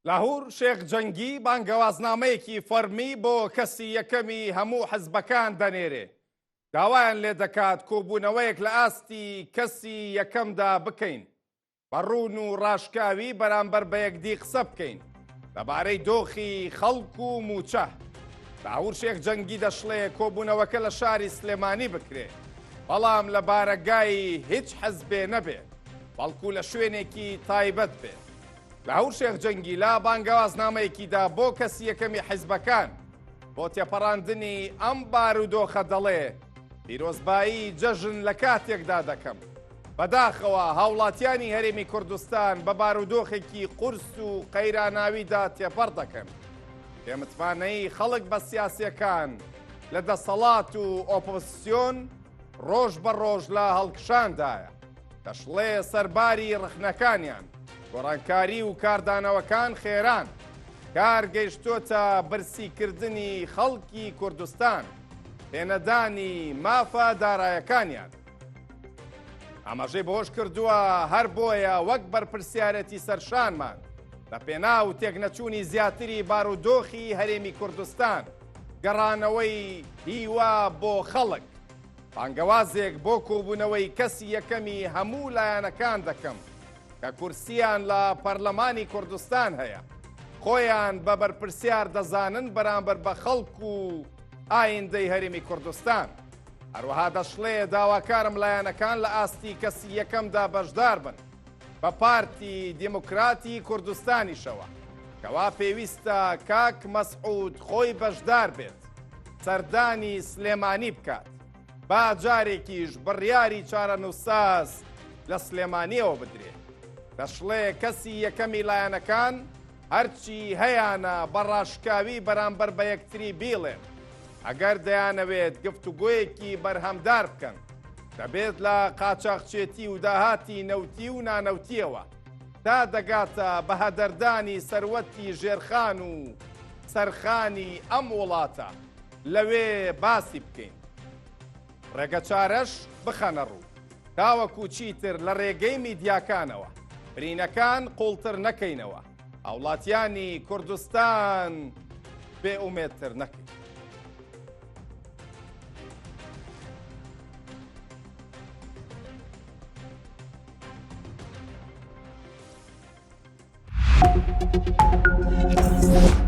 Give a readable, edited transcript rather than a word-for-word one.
لاهور شێخ جەنگی بانگەوازنامەیەکی فەرمی بۆ کەسی یەکەمی هەموو حزبەکان دەنێرێ، داوایان لێدەکات کۆبوونەوەیەک لە ئاستی کەسی یەکەمدا بکەین، بە ڕوون و ڕاشکاوی بەرامبەر بە یەکدی قسە بکەین لەبارەی دۆخی خەڵک و مووچە. لاهور شێخ جەنگی دەشڵێ کۆبوونەوەکە لە شاری سلێمانی بکرێ، بەڵام لە بارەگای هیچ حزبێ نەبێ، بەڵکو لە شوێنێکی تایبەت بێ. لاهور شێخ جەنگی لە بانگەوازنامەیەکیدا بۆ کەسی یەکەمی حیزبەکان بۆ تێپەڕاندنی ئەم بارودۆخە دەڵێ، پیرۆزبایی جەژن لە کاتێکدا دەکەم، بەداخەوە هاوڵاتیانی هەرێمی کوردستان بە بارودۆخێکی قورس و قەیراناویدا تێپەڕ دەکەن. بێمتمانەیی خەڵک بە سیاسیەکان لە دەسەڵات و ئۆپۆزسیۆن ڕۆژ بە ڕۆژ لە هەڵکشاندایە. دەشڵێ سەرباری ڕەخنەکانیان، گۆڕانکاری و کاردانەوەکان خێران، کار گەیشتۆتە برسیکردنی خەڵکی کوردستان، پێنەدانی مافە دارایەکانیان. ئاماژەی بەوەش کردووە، هەر بۆیە وەک بەرپرسیارێتی سەرشانمان لە پێناو تێکنەچوونی زیاتری بارودۆخی هەرێمی کوردستان، گەڕانەوەی هیوا بۆ خەڵک، بانگەوازێک بۆ کۆبوونەوەی کەسی یەکەمی هەموو لایەنەکان دەکەم کە کورسییان لە پەرلەمانی کوردستان هەیە، خۆیان بە بەرپرسیار دەزانن بەرامبەر بە خەڵک و ئایندەی هەرێمی کوردستان. هەروەها دەشڵێ داواکارم لایەنەکان لە ئاستی کەسی یەکەمدا بەشدار بن بە پارتی دیموکراتی کوردستانیشەوە کەوا پێویستە کاک مەسعود خۆی بەشدار بێت سەردانی سلێمانی بکات با جارێکیش بڕیاری چارەنووسساز لە سلێمانیەوە بدرێ. دەشڵێ کەسی یەکەمی لایەنەکان هەرچی هەیانە بە ڕاشکاوی بەرامبەر بە یەکتری بیڵێن، ئەگەر دەیانەوێت گفتوگۆیەکی بەرهەمدار بکەن، دەبێت لە قاچاخچێتی و داهاتی نەوتی و نانەوتییەوە تا دەگاتە بەهەدەردانی سەروەتی ژێرخان و سەرخانی ئەم وڵاتە لەوێ باسی بکەین. ڕێگەچارەش بخەنەڕوو تاوەکو چیتر لە ڕێگەی میدیاکانەوە برینەکان قوڵتر نەکەینەوە، هاوڵاتیانی کوردستان بێ ئومێدتر نەکەین. Thank you.